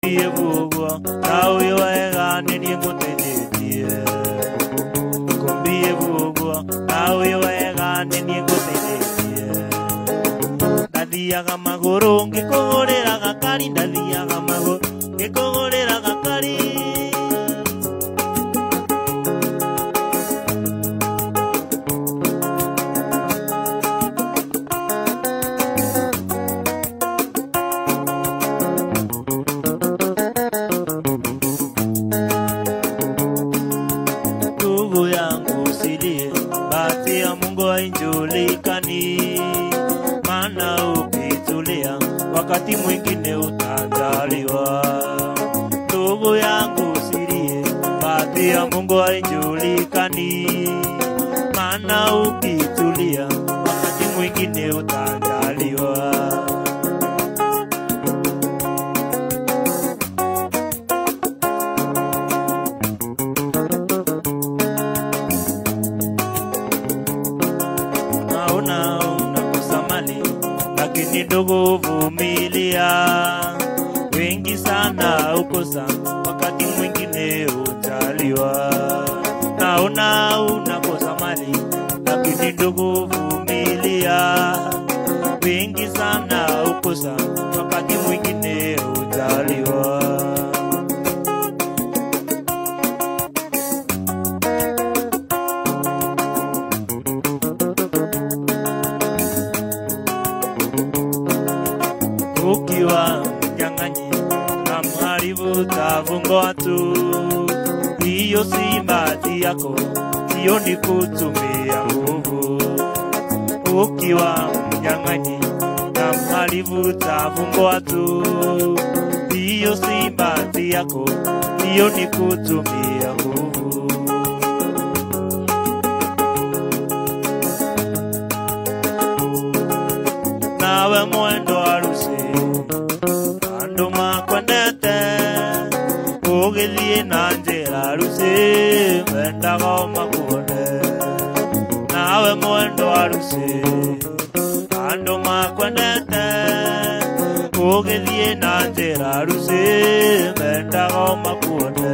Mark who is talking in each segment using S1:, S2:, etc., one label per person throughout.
S1: Ũguo na ũyũ wega nĩ niĩ ngũteithĩtie kũmbiĩ ũguo na ũyũ wega nĩ niĩ ngũteithĩtie. Ndathiaga magũrũ ngĩkũgũrĩra gakari, ndathiaga magũrũ ngĩkũgũrĩra gakari. Ndugu yangu usilie, bahati ya Mungu haijulikani, maana ukitulia wakati mwingine utajaliwa. Ndugu yangu usilie, bahati ya Mungu haijulikani, maana ukitulia wakati mwingine utajaliwa. Naona unakosa mali, lakini ndugu vumilia. Wengi sana ukosa, wakati mwingine utaliwa. Naona unakosa mali, lakini ndugu vumilia. Wengi sana ukosa, wakati mwingine utaliwa. Ukiwa mnyang'anyi na mharibu utafungwa tu. Hiyo si bahati yako, hiyo ni kutumia nguvu. Ukiwa mnyang'anyi na mharibu utafungwa tu. Hiyo si bahati yako, hiyo ni kutumia nguvu. Nawe mwendo harusi andũ makwendete, ũgĩthiĩ na njĩra harusi mendaga o makuone. Nawe mwendo harusi andũ makwendete, ũgĩthiĩ na njĩra harusi mendaga o makuone.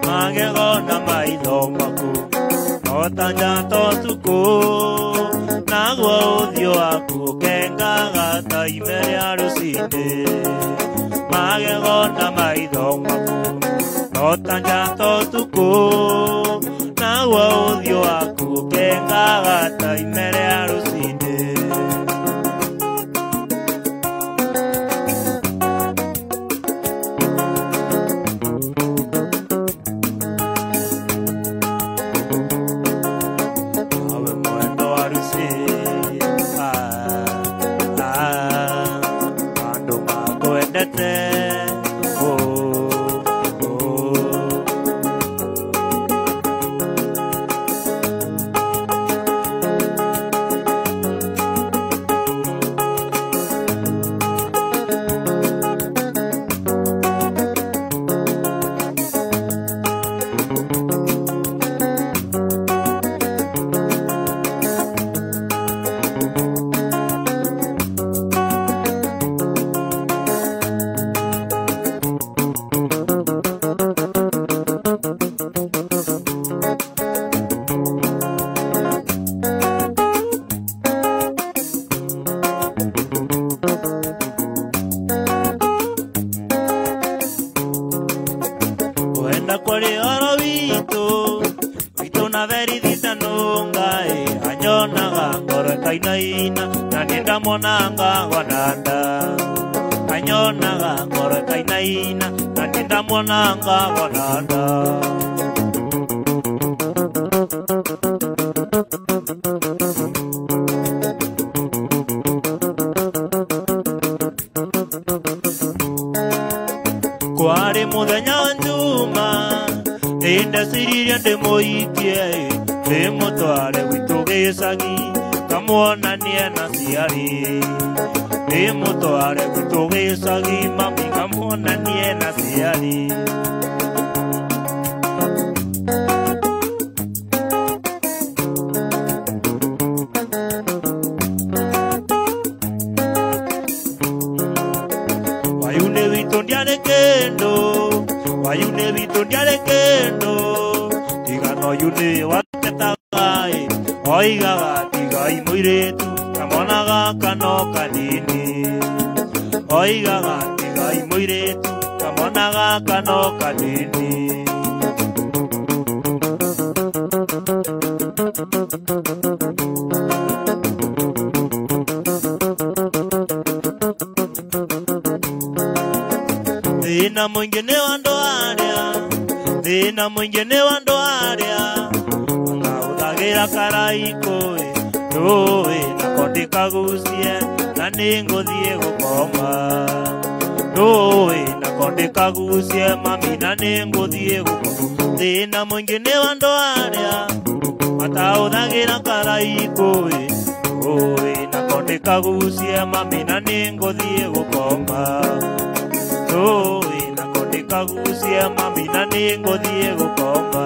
S1: Magego na maitho maku no ta njata ũtukũ, naguo ũthiũ waku ũkengaga ta ime rĩa rũcinĩ. Magego na maitho maku no ta njata ũtukũ, naguo ũthiũ waku ũkengaga ta ime rĩa rũcinĩ. Nawe mwendo harusi, ah, ah, andũ makwendete, oh, oh. Kwenda kũrĩ oro witũ witũ na berithita nũngaĩ anyonaga ngoro ĩkainaina na nĩndamuonanga gwananda, anyonaga ngoro ĩkainaina na nĩndamuonanga gwananda. Kwarĩ mũthenya wa njuma nĩndeciririe ndĩmũikie, ndĩmũtware gwitũ gĩcagi ngamuonanie na ciari, ndĩmũtware gwitũ gĩcagi mami ngamuonanie na ciari. Rĩu nĩ watetaga ĩ oigaga tigai mũirĩtu kamwana gaka no kanini oigaga tigai mũirĩtu kamwana gaka no kanini. Thĩna mũingĩ nĩ wa andũ arĩa, thĩna mũingĩ nĩ wa andũ arĩa mahũthagĩra karaikũ ĩ ndũĩ nako ndĩkagucie na nĩngũthiĩ gũkoma ndũĩ nako ndĩkagucie mami na nĩngũthiĩ gũkoma. Thĩna mũingĩ nĩ wa andũ arĩa matahũthagĩra karaikũ ĩ ndũĩ nako ndĩkagucie mami na nĩngũthiĩ gũkoma ndũĩ nako ndĩkagucie mami na nĩngũthiĩ gũkoma.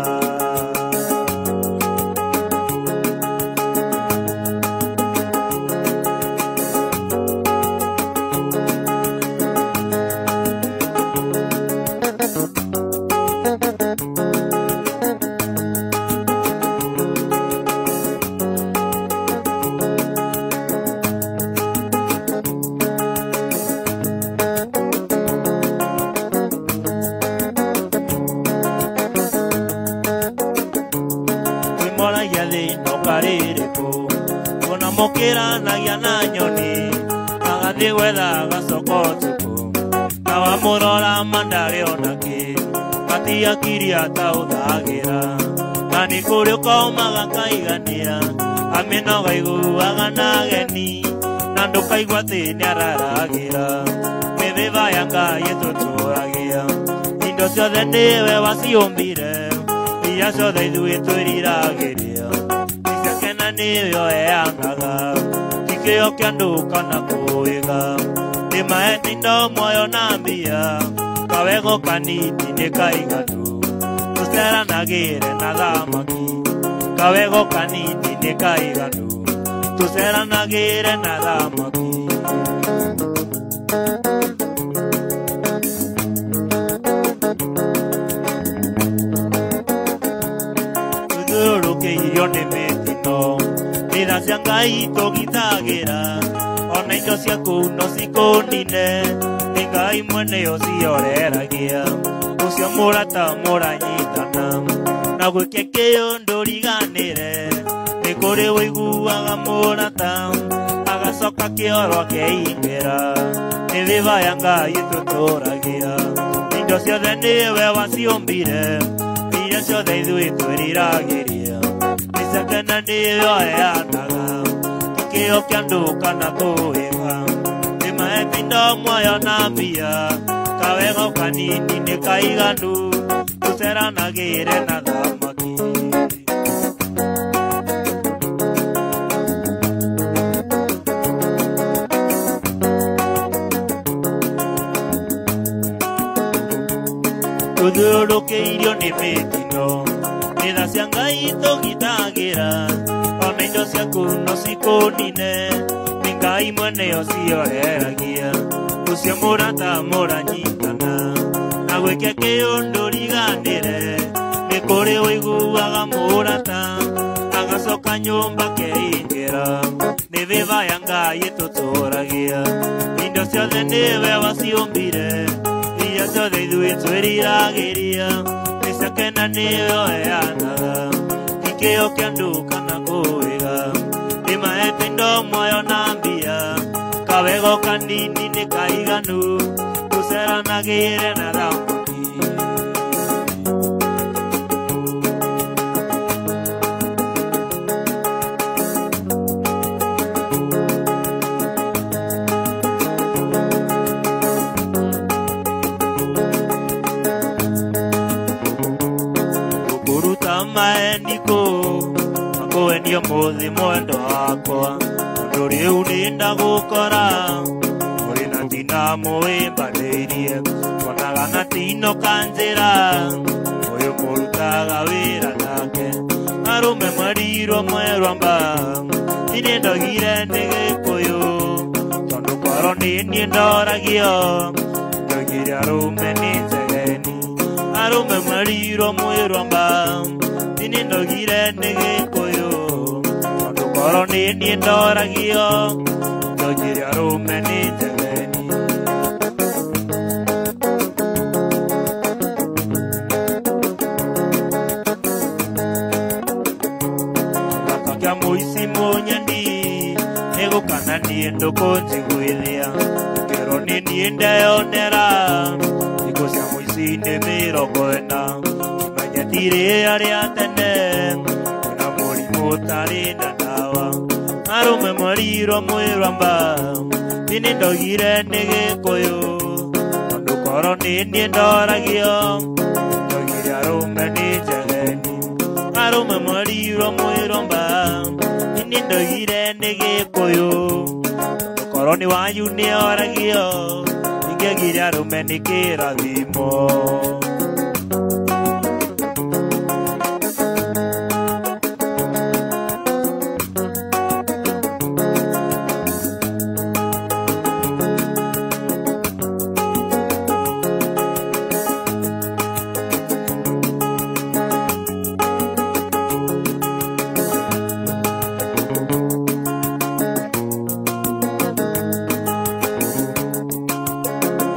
S1: Kwĩmoragia thĩna ũkarĩrĩkũ ona mũkĩranagia na nyoni agathiĩ gwetha gacoko ũtukũ na wamũrora ma ndarĩ ona kĩ matiakiria ataũthagĩra na nĩ kũrĩ ũkomaga kaiganĩra amĩnoga iguaga na ageni na ndũkaigua atĩ nĩararagĩra mĩthĩva ya Ngai ĩtũtũragia indo ciothe nĩwe waciũmbire iria ciothe ithuĩ twĩriragĩria iciake na nĩyo heanaga ti kĩo kĩa andũ kana kũĩga ndĩmahete indo muoyo na mbia kawego kanini nĩ kaiganu tũceranagĩre na thamaki kawego kanini nĩ kaiganu tũceranagĩre na thamaki. Tũthiũrũrũkĩirio nĩ mĩtino nĩ tha cia Ngai tũgitagĩra ona indo ciaku no cikũnine nĩ Ngai mwene ũcioreragia ũcio mũrata mũranyitana na gwĩke kĩo ndũriganĩre nĩ kũrĩ ũiguaga mũrata agacoka kĩoro akeingĩra nĩ thĩva ya Ngai ĩtũtũragia indo ciothe nĩwe waciũmbire iria ciothe ithuĩ twĩriragĩria nĩciake na nĩyo heanaga ti kĩo kĩa andũ kana kũĩga ndĩmahete indo muoyo na mbia kawego kanini nĩ kaiganu tũceranagĩre na thamaki. Tũthiũrũrũkĩirio nĩ mĩtino nĩ tha cia Ngai tũgitagĩra ona indo ciaku no cikũnine nĩ Ngai mwene ũcioreragia ũcio mũrata mũranyitana na gwĩke kĩo ndũriganĩre nĩ kũrĩ ũiguaga mũrata agacoka nyũmba keingĩra nĩ thĩva ya Ngai ĩtũtũragia indo ciothe nĩwe waciũmbire iria ciothe ithuĩ twĩriragĩria nĩ ciake na nĩyo heanaga ti kĩo kĩa andũ kana kũĩga ndĩmahete indo muoyo na mbia kawego kanini nĩ kaiganu tũceranagĩre na thamaki. Ngũkũruta maeni kũ makũenie mũthĩ mwendo wakwa tondũ rĩu nĩndagũkora ũrĩ na tina mũwĩmbanĩirie wonaga na tino kanjĩra ũyũ mũrutaga wĩra nake arũme mwerirwo mwerwamba niĩ ndogire nĩ Gĩkũyũ tondũ korwo nĩ niĩ ndoragio ndoigire arũme nĩ njegeni arũme mwerirwo mwĩrwamba niĩ Nĩ ndogire nĩ Gĩkũyũ tondũ korwo nĩ niĩ ndoragio ndogire arũme nĩ njegeni. Gĩthaka kĩa mũici mũnyendi nĩgũkana niĩ ndũkũnjiguithia kĩro nĩ niĩ ndeyonera thikũ cia mũici nĩ 40 menye ti rĩrĩa rĩa tene kwĩna mũrimũ ũtarĩ na ndawa arũme mwarirwo mwĩrwamba niĩ nĩ ndogire nĩ Gĩkũyũ tondũ korwo nĩ niĩ ndoragio ndogire arũme nĩ njegeni arũme mwarirwo mwĩrwamba niĩ nĩ ndogire nĩ Gĩkũyũ tondũ korwo nĩ wanyu nĩoragio ingĩagire arũme nĩ kĩrathimo.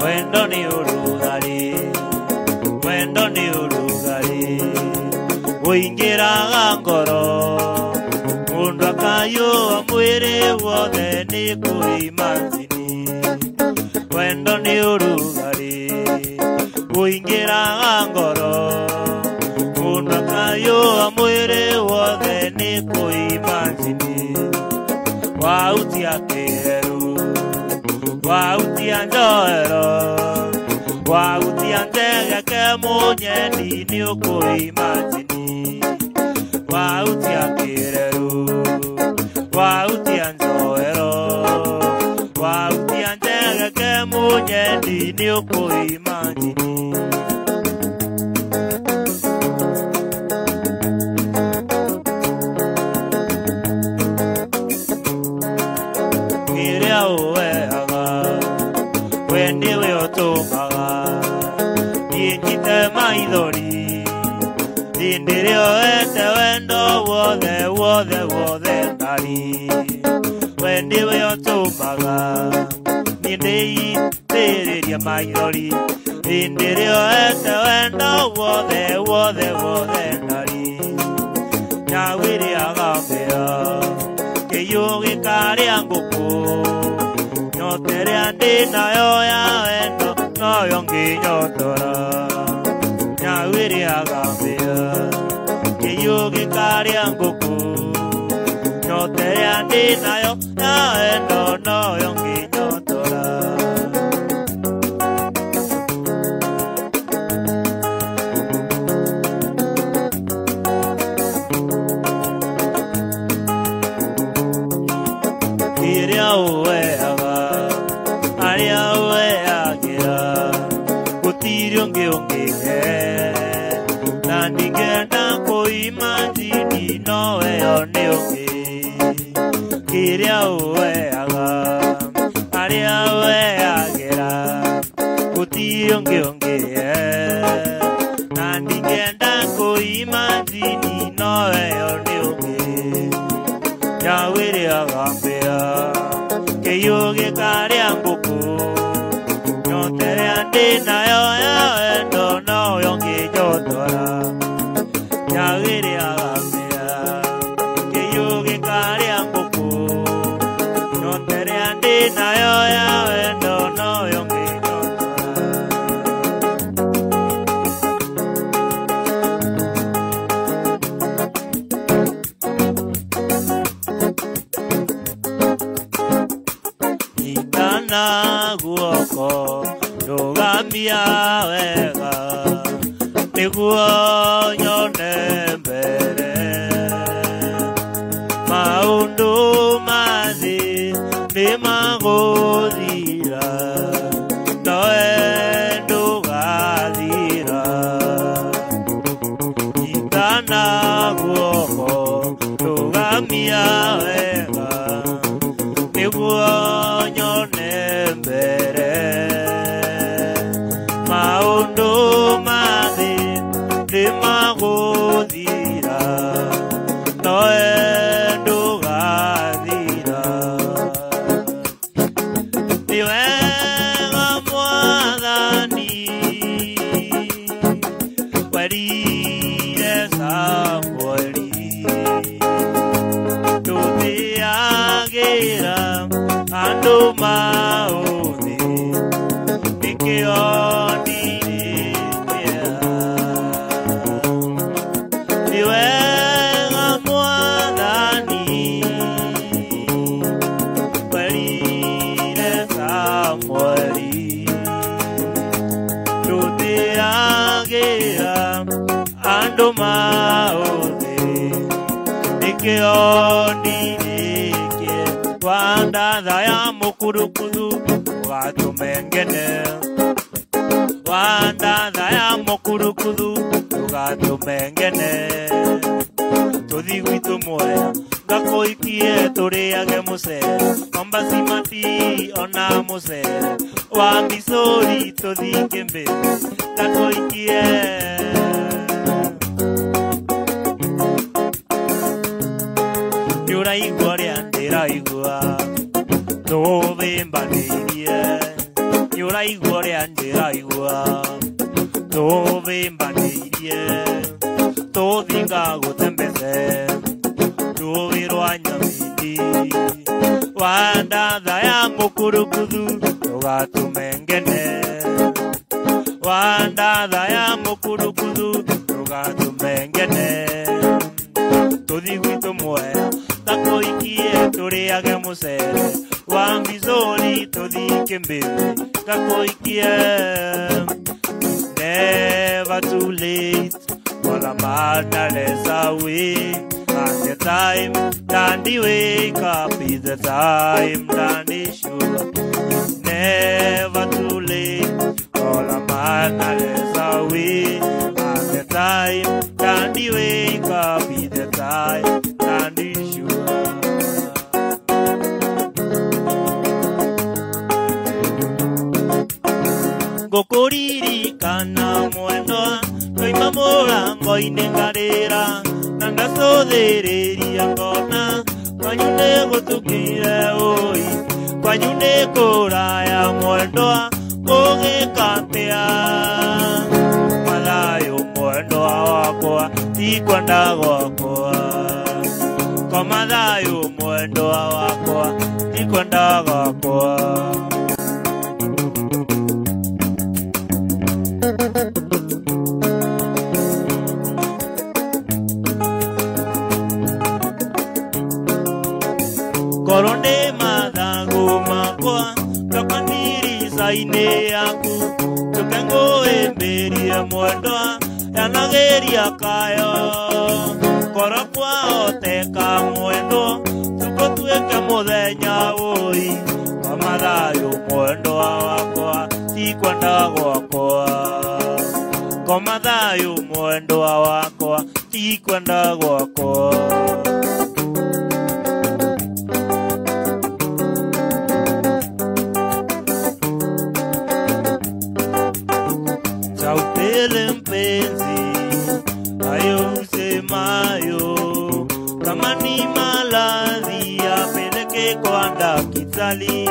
S1: Wendo nĩ ũrugarĩ, wendo nĩ ũrugarĩ, ũingĩraga ngoro, mũndũ akayũa mwĩrĩ wothe nĩ kũimanjini. Wendo nĩ ũrugarĩ, ũingĩraga ngoro, mũndũ akayũa mwĩrĩ wothe nĩ kũimanjini. Wautia kĩheru, wautia njohero, wautia njegeke mũnyendi nĩ ũkũimanjini. Wautia kĩreru, wautia njohero, wautia njegeke mũnyendi nĩ ũkũimanjini. Kĩrĩa ũheaga, we nĩwe ũtũmaga niĩ nyite maithori hĩndĩ ĩrĩa ũhete wendo wothe wothe wothe ndari. We nĩwe ũtũmaga niĩ ndĩitĩrĩrie maithori hĩndĩ ĩrĩa ũhete wendo wothe wothe wothe ndari. Nyau ĩrĩaga mbĩa, kĩiyũ gĩkarĩa ngũkũ, nyota ĩrĩa ndĩ nayo ya wendo noyo ngĩnyotora. Nyau ĩrĩaga mbĩa, kĩiyũ gĩkarĩa ngũkũ, nyota ĩrĩa ndĩ nayo ya wendo noyo ngĩnyotora. Kĩrĩa ũheaga, arĩa ũheagĩra, gũtirĩ ũngĩ ũngĩhe, na ndingĩenda kũimanjini no weo nĩ ũngĩ. Kĩrĩa ũheaga, arĩa ũheagĩra, gũtirĩ ũngĩ ũngĩhe, na ndingĩenda kũimanjini no weo nĩ ũngĩ. Nyau ĩrĩaga mbĩa, kĩiyũ gĩkarĩa ngũkũ, nyota ĩrĩa ndĩ nayo ya wendo noyo ngĩnyotora. Nyau ĩrĩaga mbĩa, kĩiyũ gĩkarĩa ngũkũ, nyota ĩrĩa ndĩ nayo ya wendo noyo ngĩnyotora. Nyitana guoko ndũgamia wega nĩguo nyone mbere maũndũ ma thĩ nĩ magũthira nowe ndũgathira. Nyitana guoko ndũgamia wega nĩguo nyone mbere maũndũ ma thĩ nĩ magũthira Nĩ wega Mwathani werire Samueli ndũtĩagĩra andũ maũthĩ nĩkĩo ndirĩkie wandatha ya mũkurukuthu ũgatũme ngene wandatha ya mũkurukuthu ũgatũme ngene tũthi gwitũ Mwea ngakũikie tũrĩage mũcere ombasimati ona mũcere wa Missouri tũthi Kĩmbĩmbĩ ngakũikie. Nĩũraigua ũrĩa ndĩraigua tũthimbanĩirie nĩũraigua ũrĩa ndĩraigua tũthimbanĩirie tũthi ngagũtembeze rũĩ rwa Nyamindi wandatha ya mũkurukuthu ndũgatũme ngene wandatha ya mũkurukuthu ndũgatũme ngene tũthi gwitũ Mwea ngakũikie tũrĩage mũcere wa Missouri tũthi Kĩmbĩmbĩ ngakũikie. Never too late, all a man less away. And the time than the wake up is the time than the sure. It's never too late, all a man less away. And the time than the wake up is the time than the sure. Ngũkũririkana mwendwa twaima mũrango-inĩ ngarĩra na ngacũthĩrĩria ngona kwanyu nĩ gũtukire ũi kwanyu nĩ kũraya mwendwa ngũgĩka atĩa mathayũ mwendwa wakwa ti kwenda gwakwa koma thayũ mwendwa wakwa ti kwenda gwakwa. Korwo ndĩ mathagu makwa ndoka ndirica-inĩ yaku njũke ngũĩmbĩrie mwendwa yanagĩria kayo korwo kwahoteka mwendwa tũgũtuĩke mũthenya ũi koma thayũ mwendwa wakwa ti kwenda gwakwa koma thayũ mwendwa wakwa ti kwenda gwakwa. Chaupele mpenzi, hayo usemayo, kama ni maradhi apeleke kwa daktari.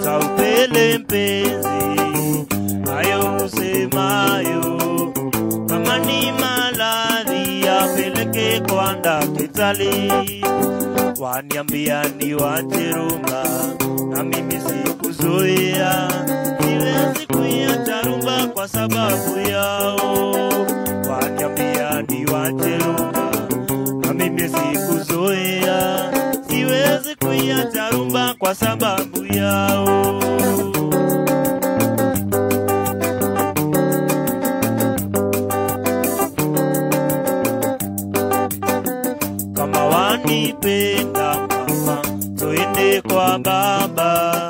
S1: Chaupele mpenzi, hayo usemayo, kama ni maradhi apeleke kwa daktari. Waniambia niwache rumba, na mimi sikuzoea, siwezi kuiacha rumba kwa sababu yao. Waniambia niwache rumba, na mimi sikuzoea, siwezi kuiacha rumba kwa sababu yao. Kama wanipenda mama, tuende kwa baba,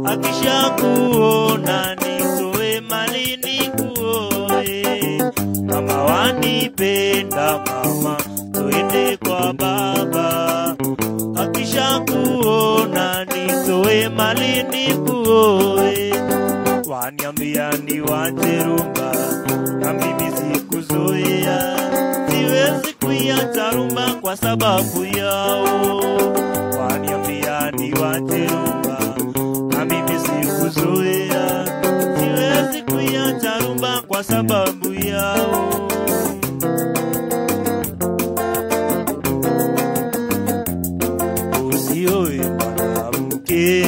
S1: akisha kuona nitoe mali nikuoe. Kama wanipenda mama, tuende kwa baba, akisha kuona nitoe mali nikuoe. Waniambia niwache rumba, na mimi sikuzoea, siwezi kuiacha rumba kwa sababu yao. Waniambia niwache rumba, na mimi sikuzoea, siwezi kuiacha rumba kwa sababu yao. Usioe mwanamke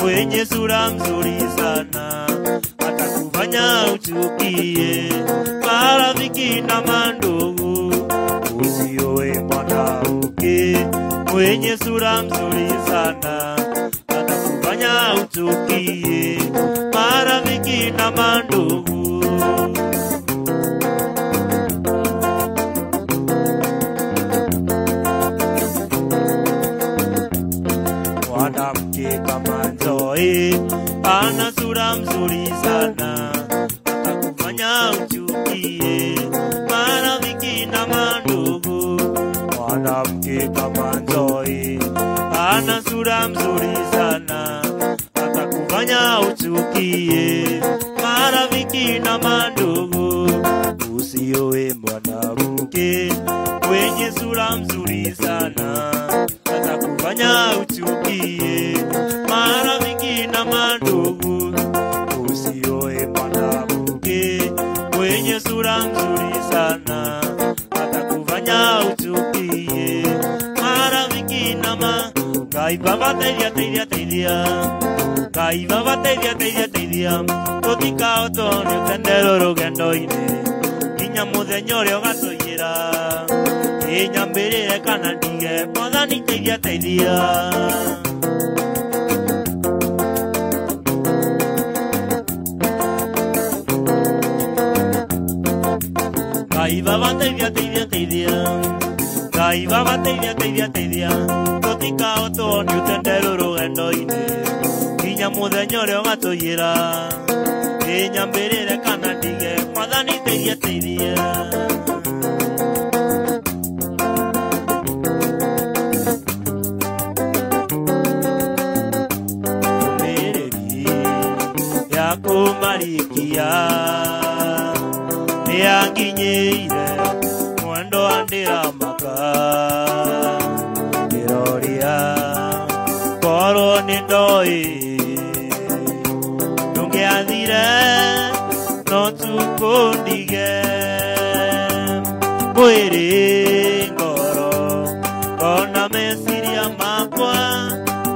S1: mwenye sura mzuri sana, atakufanya uchukie marafiki na mandugu. mwenye sura mzuri sana atakufanya uchukie marafiki na mandugu. Mwanamke kama Nzoi ana sura mzuri sana atakufanya uchukie marafiki na mandugu. Mwanamke kama Nzoi ana sura mzuri sana atakufanya uchukie marafiki na mandugu. Usioe mwanamke mwenye sura mzuri sana atakufanya uchukie marafiki na mandugu. Usioe mwanamke mwenye sura mzuri sana atakufanya uchukie marafiki na mandugu. Ngai baba teithia teithia teithia, Ngai baba teithia teithia teithia, tũtikahotwo nĩ ũtendero rũgendo-inĩ nginya mũthenya ũrĩa ũgatũiyĩra. Ĩnyambĩrĩre kana ndige, Mwathani teithia teithia. Ngai baba teithia teithia teithia, Ngai baba teithia teithia teithia, tũtikahotwo nĩ ũtendero rũgendo-inĩ nginya mũthenya ũrĩa ũgatũiyĩra. Ĩnyambĩrĩre kana ndige, Mwathani teithia teithia. Ndũmĩrĩri ya kũmarikia nĩyanginyĩire mwendo wa ndĩramaka, ndĩroria korwo nĩndoĩ ndũngĩathire no tukũndige. Mwĩrĩ ngoro ona meciria makwa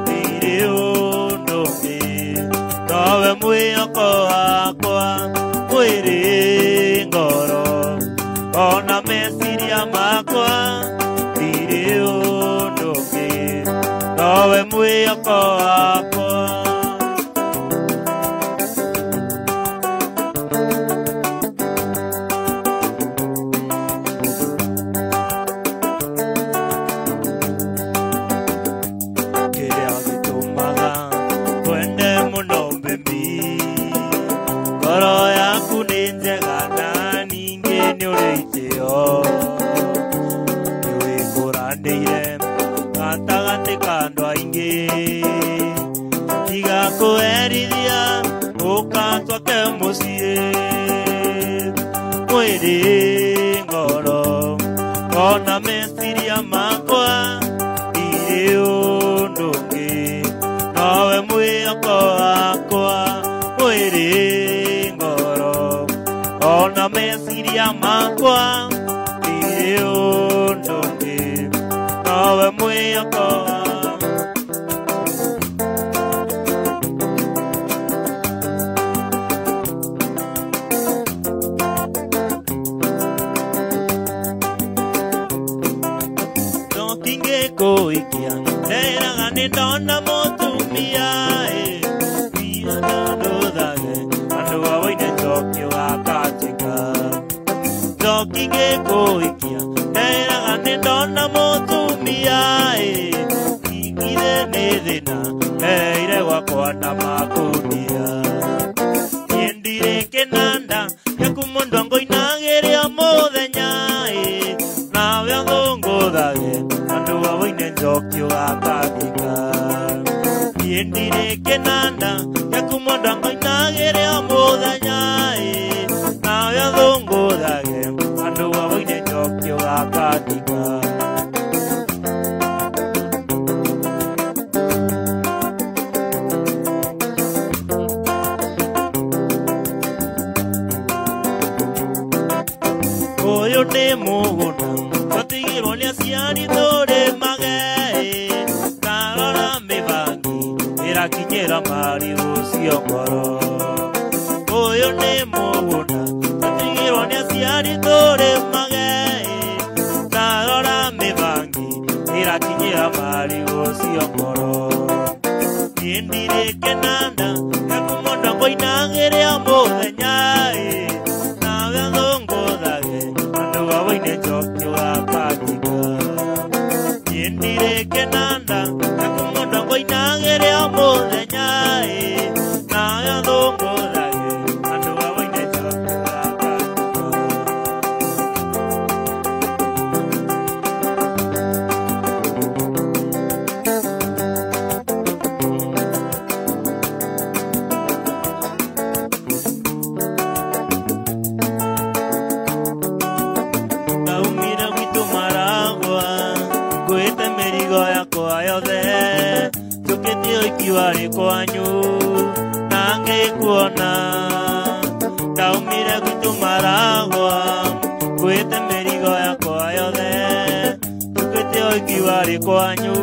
S1: ndirĩ ũndũ ũngĩ nowe mwĩhoko wakwa. Mwĩrĩ ngoro ona meciria makwa ndirĩ ũndũ ũngĩ nowe mwĩhoko wakwa. Kĩrĩa gĩtũmaga twende mũno baby, ngoro yaku nĩ njega na ningĩ nĩ ũrĩ itĩo. Nĩwĩkũranĩire gatagatĩ ka andũ aingĩ, tiga kũherithia ũka twake mũciĩ. Mwĩrĩ ngoro ona meciria makwa ndirĩ ũndũ ũngĩ nowe mwĩhoko wakwa. Mwĩrĩ ngoro ona meciria makwa ndirĩ ũndũ ũngĩ nowe mwĩhoko wakwa. Kũikia nderaga nĩ ndona mũtumia ndũthage andũ a woine njoki ũgakatĩka. Njoki ngĩkũikia nderaga nĩ ndona mũtumia ingire nĩ thĩna ndereire gwakwa na makũnia. Niĩ ndirĩ kĩnanda gĩaku mũndũ angũinagĩria mũthenya nawe ũthũngũthage andũ a woine njoki ũgakatĩka. Niĩ ndirĩ kĩnanda gĩaku mũndũ angũinagĩria mũthenya nawe ũthũngũthage andũ a woine njoki ũgakatĩka. Ũyũ nĩ mũgũnda twatigirwo nĩ aciari tũrĩmage, tarora mĩbangi ĩrakinyĩra marigũ cio ngoro. Ũyũ nĩ mũgũnda twatigirwo nĩ aciari tũrĩmage, tarora mĩbangi ĩrakinyĩra marigũ cio ngoro. Niĩ ndirĩ kĩnanda gĩaku mũndũ ngũinagĩre o mũthenya ĩ, nawe thũngũthage andũ a wũine njoki ũgakatiga. Niĩ ndirĩ kĩnanda gĩaku mũndũ ngũinagĩre o mũthenya ĩ, nawe thũngũthage andũ a wũine njoki ũgakatiga. Ndaumire gwitũ Maragwa ngũĩte mĩrigo yakwa yothe, njũkĩte ũiki warĩ kwanyu na ngĩkuona. Ndaumire gwitũ Maragwa ngũĩte mĩrigo yakwa yothe, njũkĩte ũiki warĩ kwanyu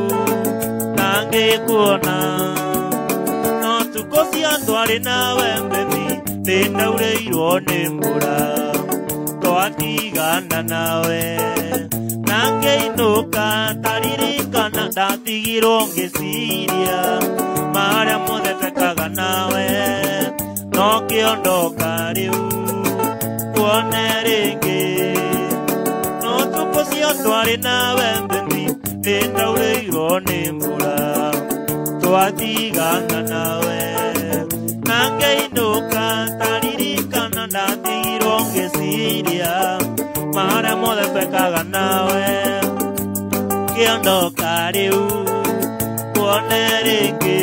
S1: na ngĩkuona. No tukũ cia twarĩ nawe mbemi nĩ ndaurĩirwo nĩ mbura, twatigana nawe na ngĩinũka taririkana ndatigirwo ngĩciria marĩa mothe twekaga nawe, no kĩondoka rĩu tuone rĩngĩ. No tukũ cio twarĩ nawe mbemi nĩ ndaurĩirwo nĩ mbura, twatigana nawe na ngĩinũka taririkana ndatigirwo ngĩciria marĩa mothe twekaga nawe, kĩondoka rĩu tuone rĩngĩ.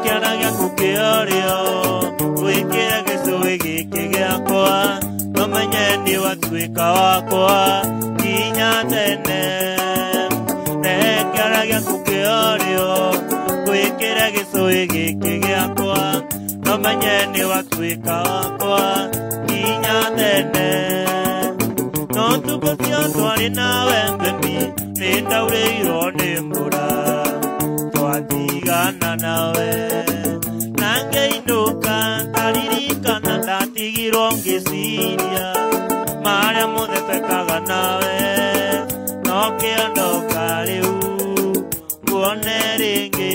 S1: Kĩara gĩaku kĩorĩo wĩkĩre gĩcũĩ gĩkĩ gĩakwa, nomenye nĩ watuĩka wakwa nginya tene. Kĩara gĩaku kĩorĩo wĩkĩre gĩcũĩ gĩkĩ gĩakwa, nomenye nĩ watuĩka wakwa nginya tene. No tukũ cio twarĩ nawe mbemi nĩ ndaurĩirwo nĩ mbura, twatigana nawe na ngĩinũka taririkana ndatigirwo ngĩciria marĩa mothe twekaga nawe, no kĩondoka rĩu nguone rĩngĩ.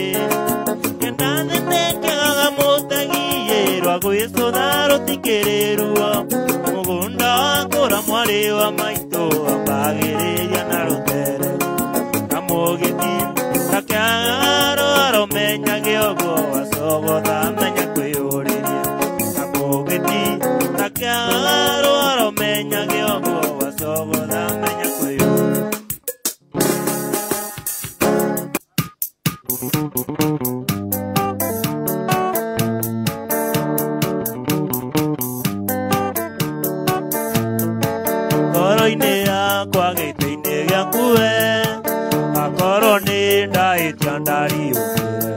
S1: Kĩndathĩ nĩkĩagaga mũtagiyĩrwa gwĩcũtha rũtikĩrĩ ruo, mũgũnda wakũra mwarĩ wa maitũ ambagĩrĩria na rũtere, na mũgĩti takĩagaro aromenyage ũguo acogotha menya kwĩyũrĩria, na mũgĩti takĩagaro aromenyage ũguo acogotha menya kwĩyũrĩria. Ngoro-inĩ yakwa gĩtĩ-inĩ gĩaku we, akorwo nĩ ndahĩtia ndariũkĩre,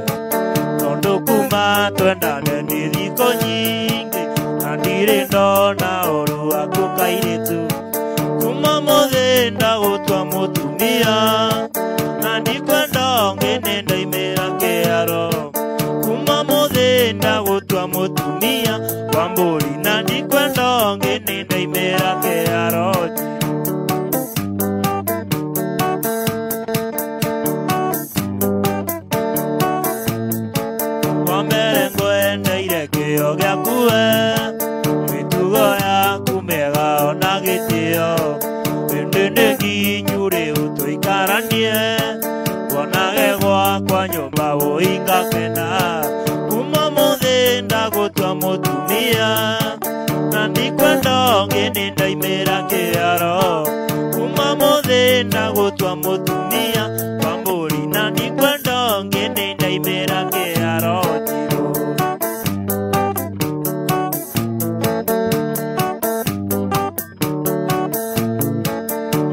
S1: tondũ kuma twendane nĩ thikũ nyingĩ na ndirĩ ndona ũru waku kairĩtu. Kuma mũthĩ ndagũtua mũtumia na ndikwenda ũngĩ nĩ ndaimĩra kĩaro. Kuma mũthĩ ndagũtua mũtumia wa mbũri na ndikwenda ũngĩ nĩ ndaimĩra kĩaro. Wa mbere ngwendeire kĩo gĩaku we, mĩtugo yaku mĩega ona gĩtĩo, ĩndĩ nĩ nginyu rĩu tũikaranie, kuonage gwakwa nyũmba ũingakena. Kuma mũthĩ ndagũtua mũtumia na ndikwenda ũngĩ nĩ ndaimĩra kĩaro. Kuma mũthĩ ndagũtua mũtumia wa mbũri na ndikwenda ũngĩ nĩ ndaimĩra kĩaro njirũ.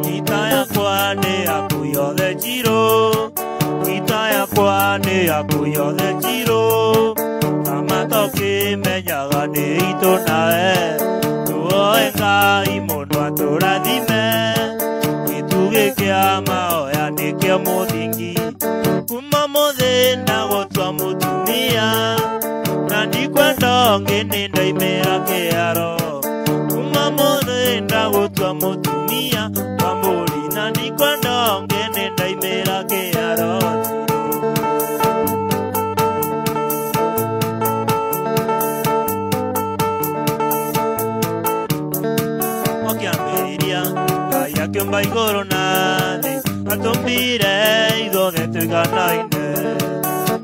S1: Ngita yakwa nĩ yaku yothe njirũ, ngita yakwa nĩ yaku yothe njirũ, kama tũkĩmenyaga nĩ itũ nawe, tuoe Ngai mũndũ atũrathime, gĩtugĩ kĩa mahoya nĩkĩo mũthingi. Kuma mũthĩ ndagũtua mũtumia mũtumia na ndikwenda ũngĩ nĩ ndaimĩra kĩaro kuma mũthĩ ndagũtua mũtumia wa mbũri na ndikwenda ũngĩ nĩ ndaimĩra kĩaro. Okĩambĩrĩria Ngai akĩũmba igũrũ na thĩ atũmbire ithuothe tũiganaine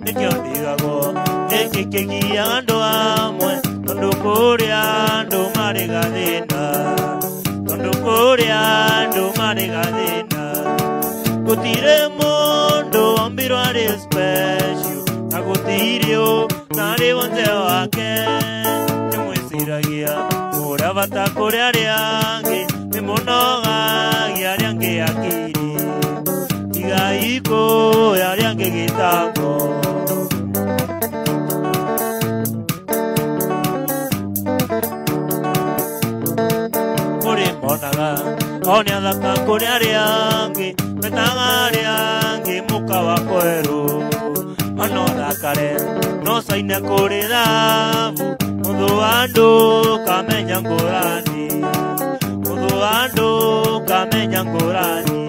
S1: nĩkĩo ndigagwo nĩkĩ kĩgiaga andũ amwe tondũ kũrĩa andũ marĩ gathĩna tondũ kũrĩa andũ marĩ gathĩna gũtirĩ mũndũ wombirwo arĩ special na gũtirĩ ũtarĩ wonze wake nĩmwĩciragia kũrĩa bata kũrĩ arĩa angĩ nĩmũnogagia arĩa angĩ akiri tigai kũya arĩa angĩ gĩtango. Kũrĩ monaga o nĩ athaka kũrĩ arĩa angĩ metaga arĩa angĩ mũka wa kwerũ ona ũthakare no caine kũrĩ thabu mũthũ wa andũ kamenya ngũrani mũthũ wa andũ kamenya ngũrani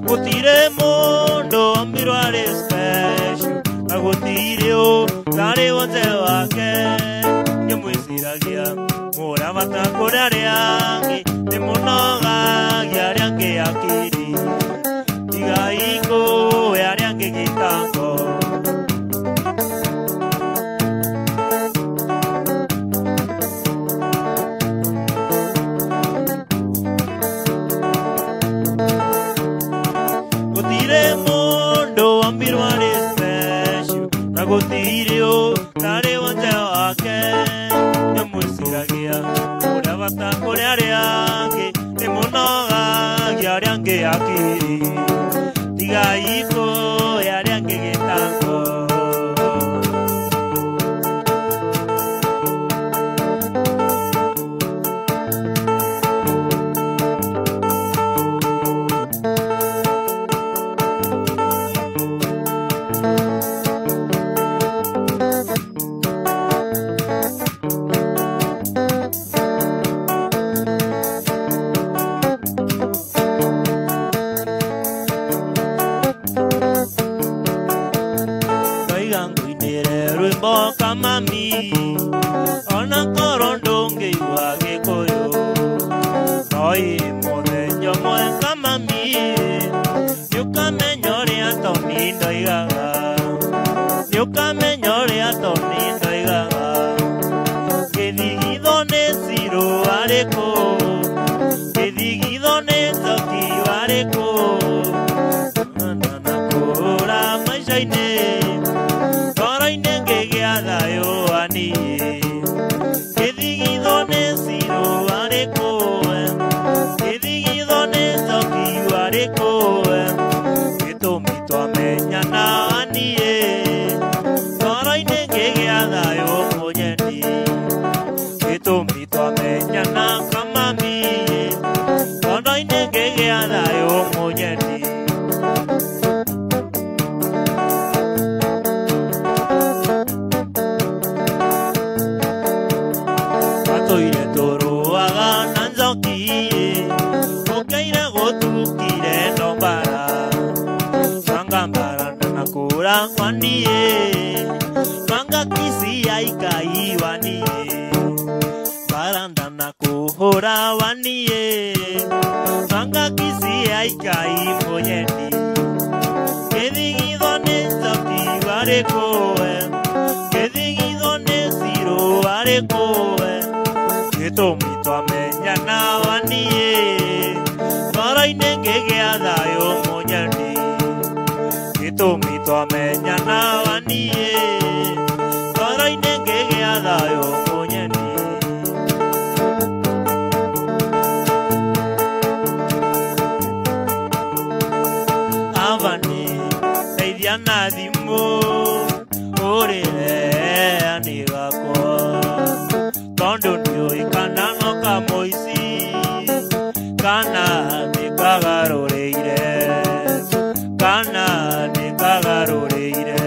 S1: gũtirĩ mũndũ wombirwo arĩ special na gũtirĩ ũtarĩ wonze wake nĩmwĩciragia mũrĩa bata kũrĩ arĩa angĩ nĩmũnogagia arĩa angĩ akiri tigai kũhe arĩa angĩ gĩtango. Gũtirĩ mũndũ wombirwo arĩ special na gũtirĩ ũtarĩ wonze wake nĩmwĩciragia kũrĩa bata kũrĩ arĩa angĩ nĩmũnogagia arĩa angĩ akiri tigai kũhe arĩa angĩ gĩtango. Ndoiga ngũinĩre rwĩmbo kamami ona korwo ndũngĩigua Gĩkũyũ noi mũthenya ũmwe kamami nĩũkamenya ũrĩa Toni ndoigaga nĩũkamenya ũrĩa Toni ndoigaga gĩthigitho nĩ Cirũ warĩ kũ gĩthigitho nĩ Njoki warĩ kũ na kũra maica-inĩ ngoro-inĩ ngĩgĩa thayũ wa niĩ gĩthigitho nĩ Cirũ warĩ kũ gĩthigitho nĩ Njoki warĩ kũ gĩtũmi twamenyana wa niĩ ngoro-inĩ ngĩgĩa thayũ mũnyeni gĩtũmi twamenyana kamami ngoro-inĩ ngĩgĩa thayũ mũnyeni. Atũire tũrũaga na njoki ũkĩire gũtukire no mbara manga mbara ndanakũra kwa niĩ manga kisi aikai wa niĩ mbara ndanakũhũra wa niĩ manga kisi aikai mũnyeni gĩthigitho nĩ njoki warĩ kũ gĩthigitho nĩ Cirũ warĩ kũ gĩtũmi twamenyana wa niĩ ngoro-inĩ ngĩgĩa thayũ mũnyeni gĩtũmi twamenyana wa niĩ ngoro-inĩ ngĩgĩa thayũ mũnyeni. Avani ndeithia na thimũ ũrĩre anĩ gakwa tondũ ndiũĩ kana no kamũici kana nĩkagarũrĩire kana nĩkagarũrĩire.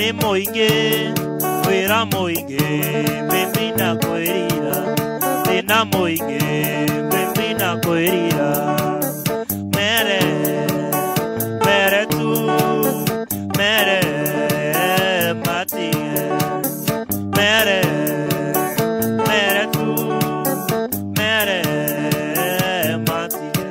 S1: nĩ mũingĩ wĩra mũingĩ mimi na kwĩrira thĩna mũingĩ mimi na kwĩrira mere mere tu mere matige mere mere tu mere matige.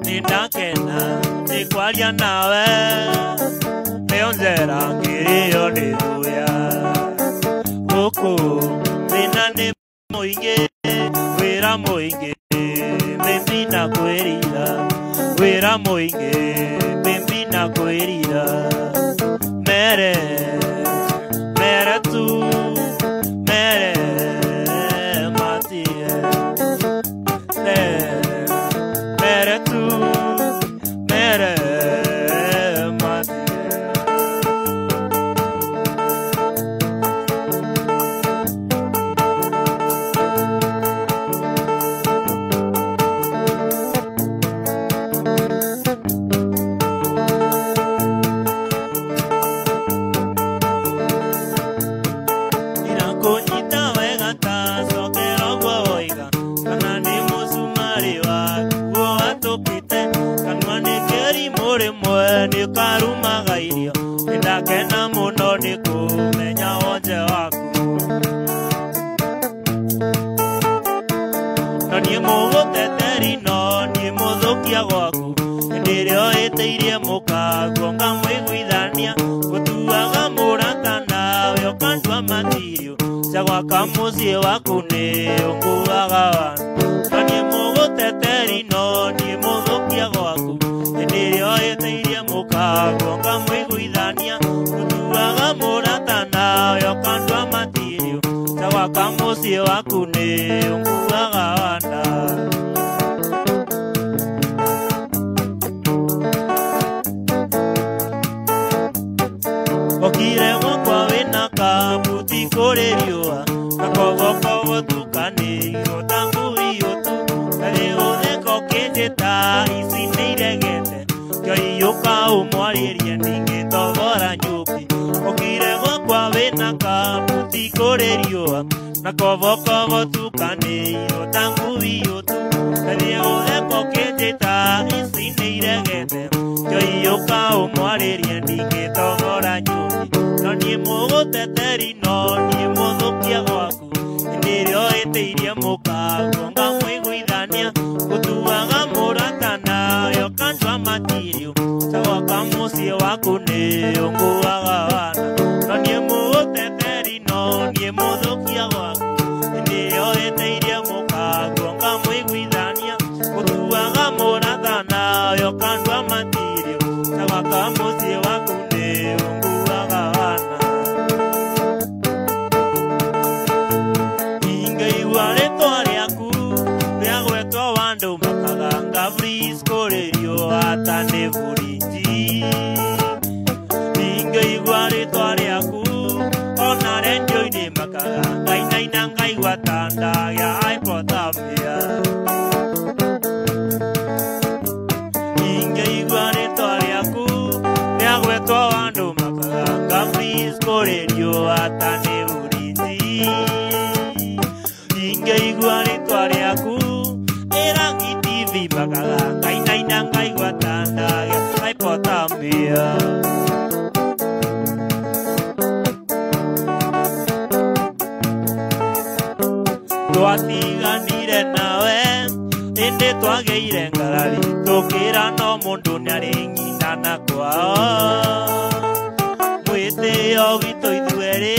S1: Nindakena nĩ kwaria nawe nĩyo njera ngĩrĩo nĩ thuya gũkũ thĩna nĩ mũingĩ wĩra mũingĩ mimi na kwĩrira wĩra mũingĩ mimi na kwĩrira mere mere tu mere matige mere tu mere matige. Ndirakunyita wega ta cokera ũguo woiga kana nĩ mũcumarĩ wakuo watũkĩte kanua nĩ kĩrimũ rĩmwe nĩ karumaga irio nĩndakena mũno nĩ kũmenya wonje waku no niĩ mũgũteteri no niĩ mũthũkia gwaku hĩndĩ ĩrĩa ũhĩtĩirie mũkaguo ngamũiguithania gũtuaga mũrata nawe ũkandua matirio cia gwaka mũciĩ waku nĩ ũkuaga wana no niĩ mũgũteteri no niĩ mũthũkia gwaku hĩndĩ ĩrĩa ũhĩtĩirie mũkaguo ngamũiguithania gũtuaga mũrata nawe ũkandua matirio cia gwaka mũciĩ waku nĩ ũkuaga wana. Okire gwakwa wĩna kabuti kũrĩ riũa na kogokogo tukanĩirwo ta ngui ũtu ndarĩ gũtheka ũkĩnjĩta ici nĩ iregete kĩoiyũka ũmwarĩrie ndingĩtogora nyũki. Okire gwakwa wĩna kabuti kũrĩ riũa na kobokobo tukanĩirwo ta ngui ũtu ndarĩ gũtheka ũkĩnjĩta ici nĩ iregete kĩoiyũka ũmwarĩrie ndingĩtogora nyũki no niĩ mũgũteteri no niĩ mũthũkia gwaku hĩndĩ ĩrĩa ũhĩtĩirie mũkaguo ngamũiguithania gũtuaga mũrata nawe ũkandua matirio ta gwaka mũciĩ waku nĩ ũnguaga wana no niĩ mũgũteteri no niĩ mũthũkia gwaku hĩndĩ ĩrĩa ũhĩtĩirie mũkaguo ngamũiguithania gũtuaga mũrata nawe ũkandua matirio ta gwaka mũciĩ waku nĩ ũnguaga wana. Ingĩigua rĩtwa rĩaku rĩagwetwo wandũ makaganga freeze kũrĩ riũa ta nĩ burinji. Ingĩigua rĩtwa rĩaku ona rendio-inĩ makaganga inaina ngaigua ta ndagĩa hypothermia. Ingĩigua rĩtwa rĩaku rĩagwetwo wandũ makaganga freeze kũrĩ riũa ta nĩ burinji. Ingĩigua rĩtwa rĩaku ĩrangi TV makaganga inaina ngaigua ta ndagĩa hypothermia. Twatiganire nawe ĩndĩ twagĩire ngarari tũkĩra no mũndũ nĩarĩ nyina na kwao mwĩtĩo witũ ithuerĩ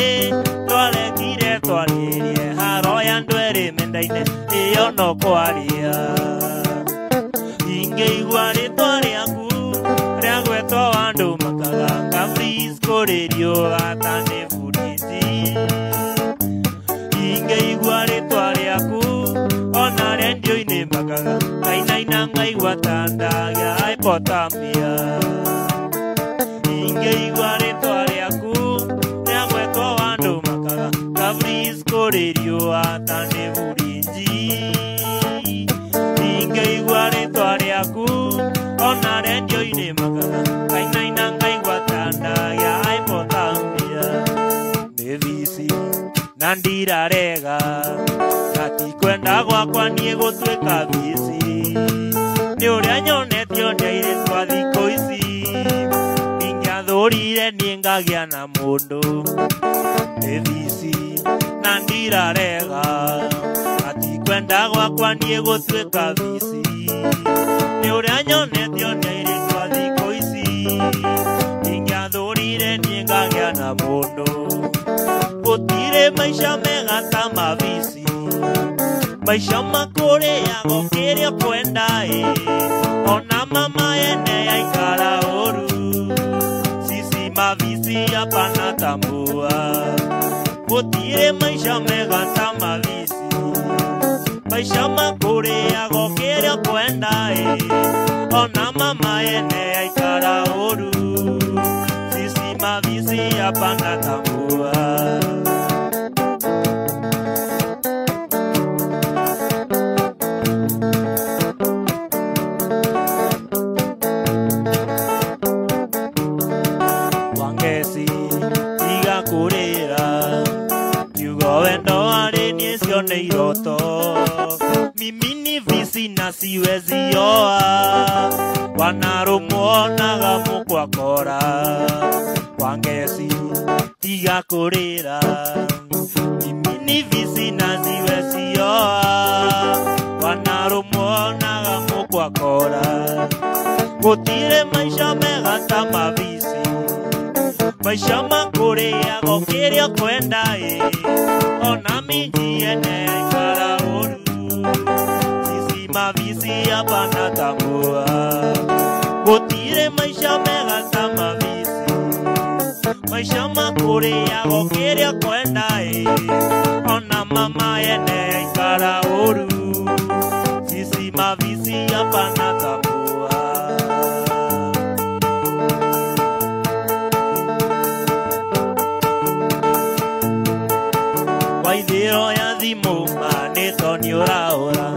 S1: twarekire twarĩrie haro ya andũ erĩ mendaine ĩyo no kwaria. Ingĩigua rĩtwa rĩaku rĩagwetwo andũ makaganga freeze kũrĩ riũa ta nĩ burinji. Ingĩigua rĩtwa rĩaku ona rendio-inĩ makaga ngainaina ngaigua ta ndagĩa hypothermia. Ingĩigua rĩtwa rĩaku rĩagwetwo andũ makaga nga freeze kũrĩ riũa ta nĩ burinji. Vici na ndirarega na ti kwenda gwakwa niĩ gũtuĩka vici nĩ ũrĩa nyonetio nĩ airĩtu a thikũ ici ingĩathũrire niĩ ngagĩa na mũndũ nĩ vici na ndirarega na ti kwenda gwakwa niĩ gũtuĩka vici nĩ ũrĩa nyonetio nĩ airĩtu a thikũ ici ingĩathũrire niĩ ngagĩa na mũndũ gũtirĩ maica mega ta mavici maica makũrĩago kĩrĩa ũkwenda ĩ ona mama ene aikara ũru sisi mavici hapana tambua gũtirĩ maica mega ta mavici maica makũrĩago kĩrĩa ũkwenda ĩ ona mama ene aikara ũru sisi mavici hapana tambua. Wangeci tiga kũrĩra kiugo wendo harĩ niĩ cio nĩ iroto mimi ni vici na siwezi oa wanarũmuonaga mũkwakora Wangeci tiga kũrĩra mimi ni vici na siwezi oa wanarũmuonaga mũkwakora gũtirĩ maica mega ta mavici maica makũrĩago kĩrĩa ũkwenda ĩ ona minji ene aikara ũru sisi mavici hapana tambua gũtirĩ maica mega ta mavici maica makũrĩago kĩrĩa ũkwenda ĩ ona mama ene aikara ũru sisi mavici hapana tambua. Waithĩro ya thimũ manĩto nĩ ũraũra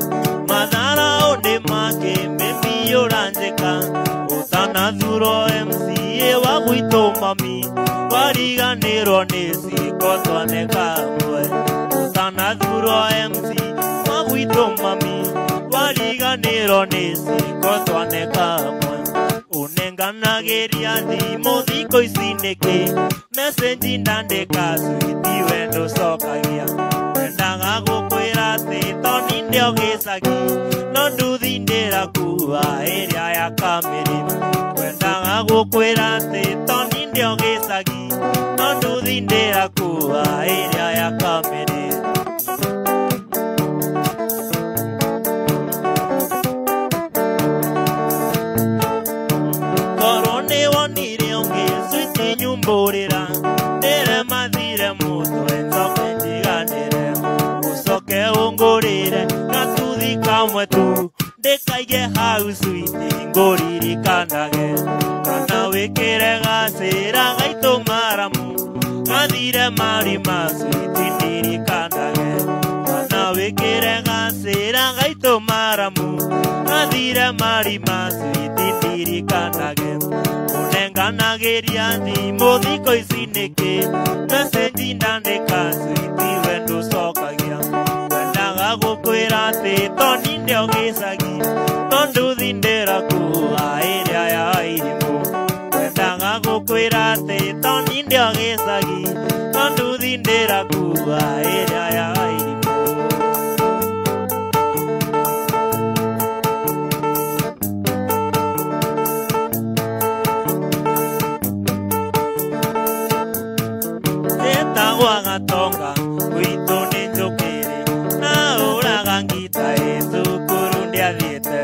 S1: matharaũ nĩ make mĩmbi ũranjĩka ũtanathurwo MCA wa gwitũ mami wariganĩrwo nĩ ciĩko twaneka hamwe ũtanathurwo MC wa gwitũ mami wariganĩrwo nĩ ciĩko twaneka hamwe ũnenganagĩria thimũ thikũ ici nĩkĩ message ndandĩka switi we ndũcokagia wendaga gũkwĩra atĩ toni ndĩo gĩcagi no nduthi ndĩrakua ĩrĩa ya kamĩrĩ wendaga gũkwĩra atĩ toni ndĩo gĩcagi no nduthi ndĩrakua ĩrĩa ya kamĩrĩ. Korwo nĩ wonire ũngĩ switi nyumbũrĩra ndĩre mathire mũtwe njoke njiganĩre ũcoke ũngũrĩre gatuthi kamwe tu ndĩkaige hau switi ngũririkanage kana wĩkĩre gacĩra gaitũ maramu gathire marima switi ndirikanage kana wĩkĩre gacĩra gaitũ maramu gathire marima switi ndirikanage ũnenganagĩria thimũ thikũ ici nĩkĩ message ndandĩka switi we ndũcokagia wendaga gũkwĩra atĩ toni ndĩo gĩcagi no nduthi ndĩrakua ĩrĩa ya irimũ wendaga gũkwĩra atĩ toni ndĩo gĩcagi no nduthi ndĩrakua ĩrĩa ya irimũ. Njĩtagwo Gatonga gwitũ nĩ njũkĩrĩ na ũraga ngita ĩ thukuru ndĩathiĩte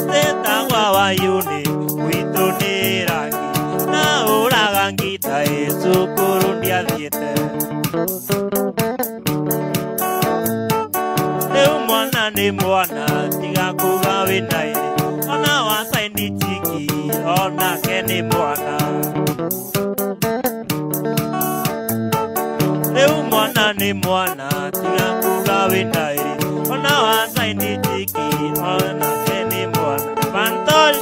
S1: njĩtagwo Wayũnĩ gwitũ nĩ rangi na ũraga ngita ĩ thukuru ndĩathiĩte rĩu mwana nĩ mwana tiga kuga wĩna ĩrĩ ona wacaini chiki onake nĩ mwana rĩu mwana nĩ mwana tiga kuga wĩna ĩrĩ ona wacaini chiki onake nĩ mwana Fantosh.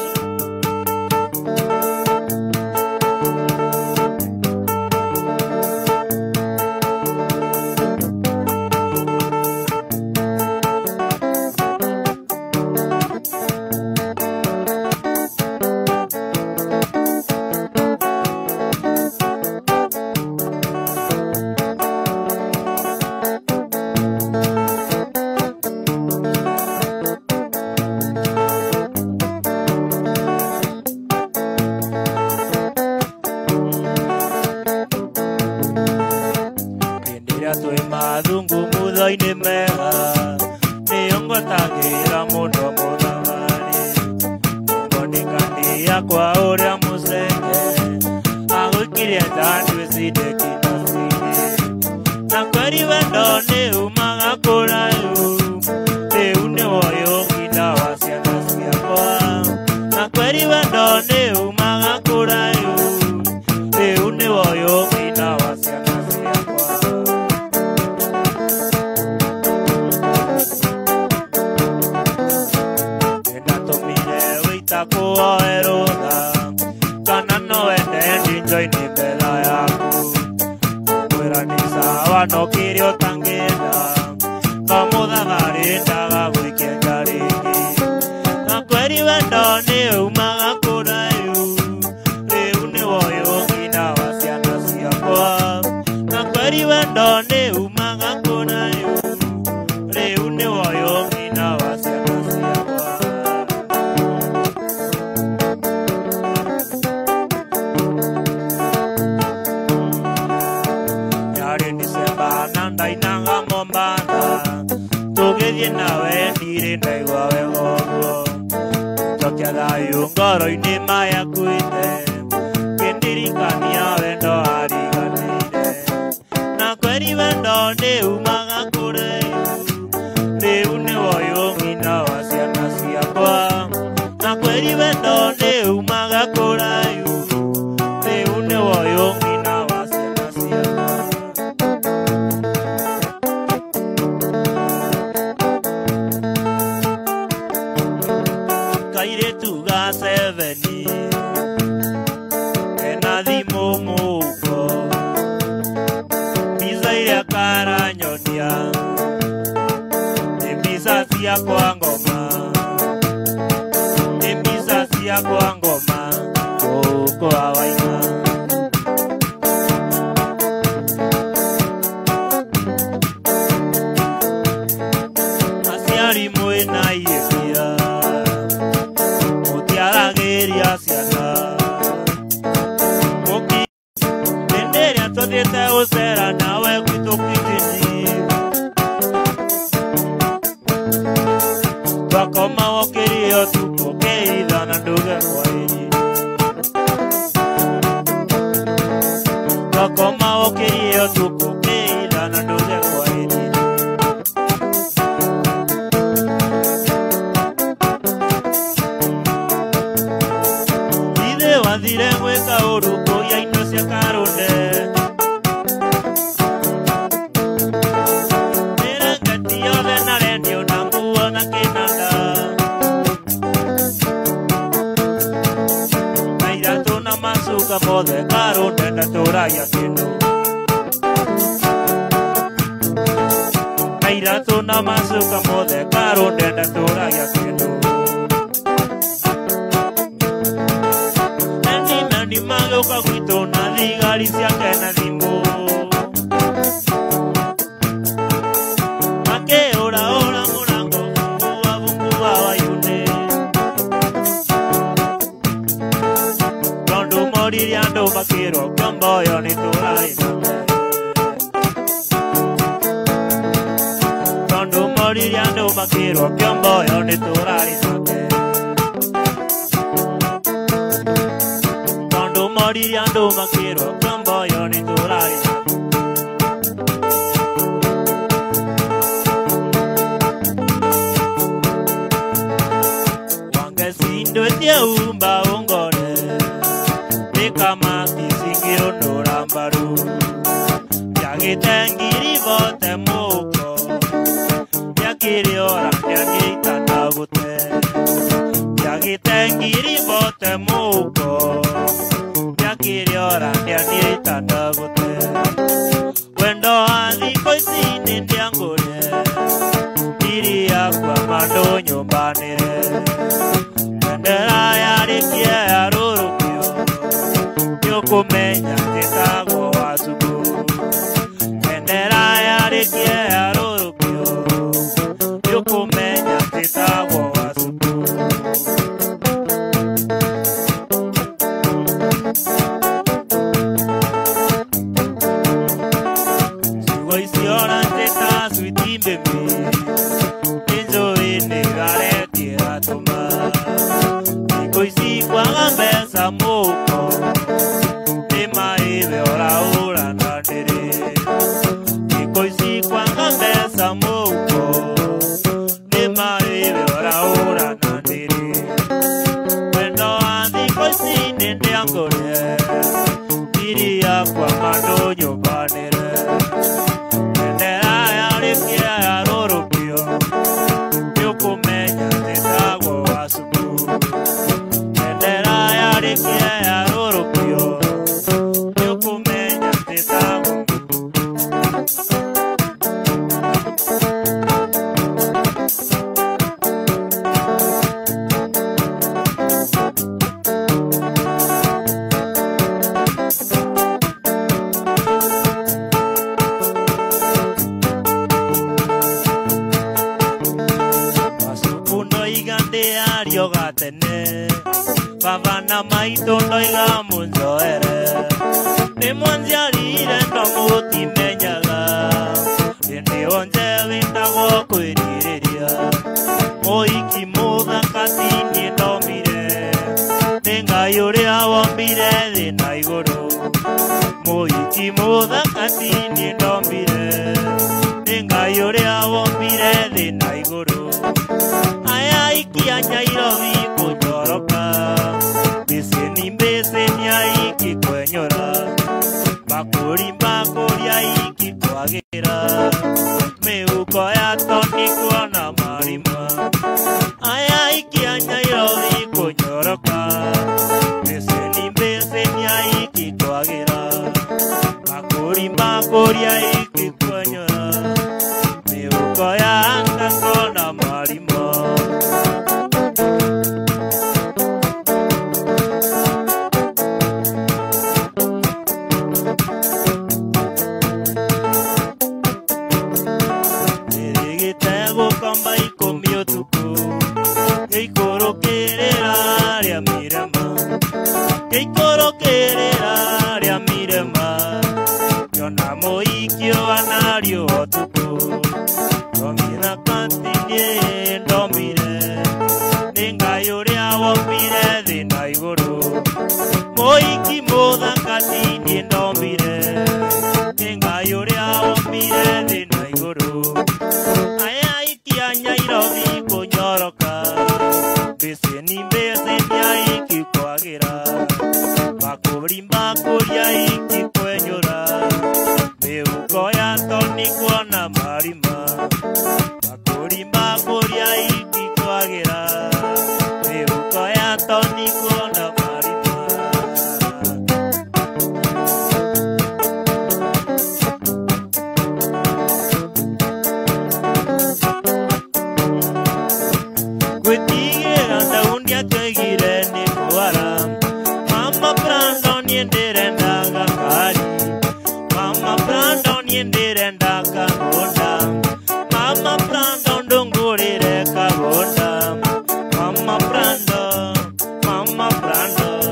S1: Mathungumutho-inĩ mega nĩyo ngwatagĩra mũno mũthabarĩ Ngonikania kwa ũrĩa mũcenge agũikirie njandu cindĩkinacini na kweri wendo nĩ umaga kũraihu rĩu nĩ woyũ ngina wa ciana ciakwa na kweri wendo nĩ umaga kũraihu rĩu nĩ woyũ ngina wa ciana ciakwa. Ndatũmire wĩita kũoe rũtha kana no wende ndinjoini mbera yaku kwĩra nĩ sawa no kĩrĩa ũtangĩenda no mũthabarĩ ndaga gũikia nja rĩngĩ na kweri wendo nĩ umaga kũraihu rĩu nĩ woyũ ngina wa ciana ciakwa na kweri wendo nĩ umaga kũraihu rĩu nĩ woyũ ngina wa ciana ciakwa. Yarĩ Disemba na ndainaga Mombatha tũgĩthiĩ nawe ndirĩ ndaigua wega ũguo njokia thayũ ngoro-inĩ mayakuĩte kĩndirikania wendo ariganĩire na kweri wendo nĩ umaga kũraihu rĩu nĩ woyũ ngina wa ciana ciakwa na kweri wendo nĩ umaga kũraihu rĩu nĩ woyũ ngina wa ciana ciakwa. Kairĩtu ga seveni kena thimũ mũhuko mbica iria karanyonia nĩ mbica cia kwa ngoma nĩ mbica cia kwa ngoma gũkũ waima. Aciari mwĩna ihĩtia mũtiaragĩria ciana hĩndĩ ĩrĩa tũthiĩte gũcera nawe gwitũ Kitini twakoma wokĩrie ũtukũ ũkĩitha na nduge kwaheri twakoma wokĩrie ũtukũ ũkĩitha na nduge kwaheri. Ithe wathire gwĩka ũru kũiya indo cia Karũnde mĩrengeti yothe na rendio na nguo na kĩnanda na iratũ na macuka mothe Karũnde ndatũragia kĩndũ na iratũ na macuka mothe Karũnde ndatũragia kĩndũ. Nani magũka gwitũ na thigari ciake na thimũ makĩũraũra mũrango fungua fungua wayune tondũ moririe andũ makĩrwo kĩomboyo nĩ tũrarĩ nake tondũ moririe andũ makĩrwo kĩomboyo nĩ tũrarĩ nake tondũ moririe andũ makĩrwo kĩomboyo nĩ tũrarĩ nake. Wangesindwetie umba ungore nĩkamakicingĩrũnũra mbaru ndiagĩte ngiri bote mũhuko ndiakĩrĩ ora ndiagĩitana gũte ndiagĩte ngiri bote mũhuko ndiakĩrĩ ora ndiagĩitana gũte wendo wa thikũ ici nĩ ndĩangũre ngiri yakwa mandũ nyũmbanĩre bendera yarĩkia yarũrũkio nĩũkũmenya njĩtagwo Wacukũ bendera yarĩkia yarũrũkio nĩũkũmenya njĩtagwo Wacukũ. Ciugo icio maitũ ndoiga mũnjoere nĩ mwanjiarire no mũtimenyaga hĩndĩ wonje wĩtagwo kwĩrirĩria mũhiki mũthaka ti niĩ ndomire nĩ Ngai ũrĩa wombire thĩ na igũrũ mũhiki mũthaka ti niĩ ndombire nĩ Ngai ũrĩa wombire thĩ na igũrũ aya ikia Nyairobi kũnyoroka mbĩcĩni mbĩcĩni aiki kwenyũra bakũri bakũri aiki kwagĩra mĩhuko ya toni kuona marima aya ikia Nyairobi kũnyoroka mbĩcĩni mbĩcĩni aiki kwagĩra bakũri bakũri aiki kwenyũra mĩhuko ya anga kuona marima. Gũkomba ikũmi ũtukũ gĩikũrũkĩrĩra rĩa mirema gĩikũrũkĩrĩra rĩa mirema ngĩona mũhiki ũhana riũa ũtukũ ndomire ti niĩ ndomire nĩ Ngai ũrĩa wombire thĩ na igũrũ mũhiki mũthaka ti niĩ ndombire nĩ Ngai ũrĩa wombire thĩ na igũrũ aya ikia Nyairobi kũnyoroka mbĩcĩni mbĩcĩni aiki kwagĩra bakũri bakũri aiki kwenyũra mĩhuko ya toni kuona marima bakũri bakũri aiki kwagĩra mĩhuko ya toni kuona marima. Gwĩtigĩra Daudi akĩoigire nĩ kwara Mama Brandon niĩ ndĩrenda gakari Mama Brandon niĩ ndĩrenda kagũnda Mama Brandon ndũngũrĩre kagũnda Mama Brandon Mama Brandon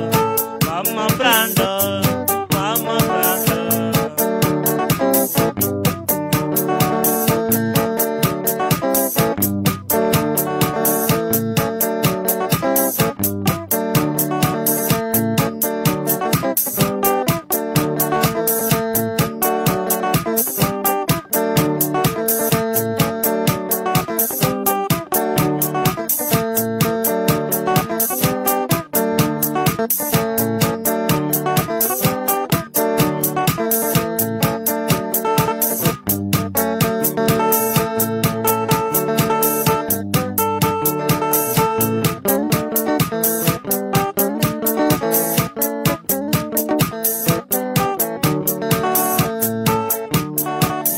S1: Mama Brandon Mama Brandon.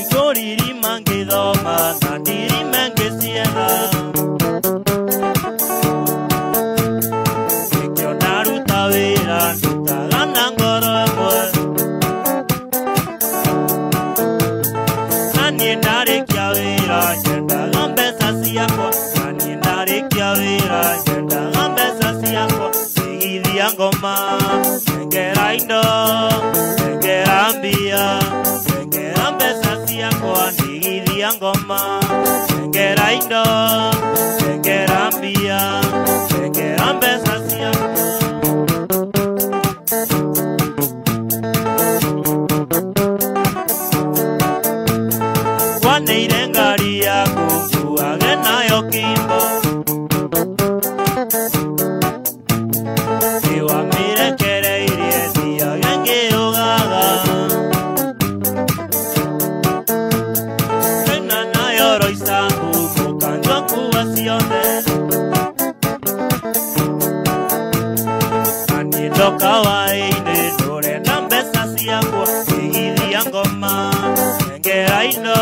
S1: Ngũririma ngĩthoma na ndirima ngĩcietha nĩkĩo ndaruta wĩra ndutaga na ngoro ĩmwe na niĩ ndarĩkia wĩra nyendaga mbeca ciakwa na niĩ ndarĩkia wĩra nyendaga mbeca ciakwa ndigithia ngoma nengera indo nengera mbia nengera mbeca ciakwa ndigithia ngoma nengera indo nengera mbia nengera mbeca ciakwa. Waneire ngari yaku nguage nayo kimbo nĩwamĩrekereirie thiage ngĩũgaga Nena nayo roicaku mũkanjwa kuwa ciothe na niĩ ndoka waĩ-inĩ ndũrenda mbeca ciakwa ndigithia ngoma nengera indo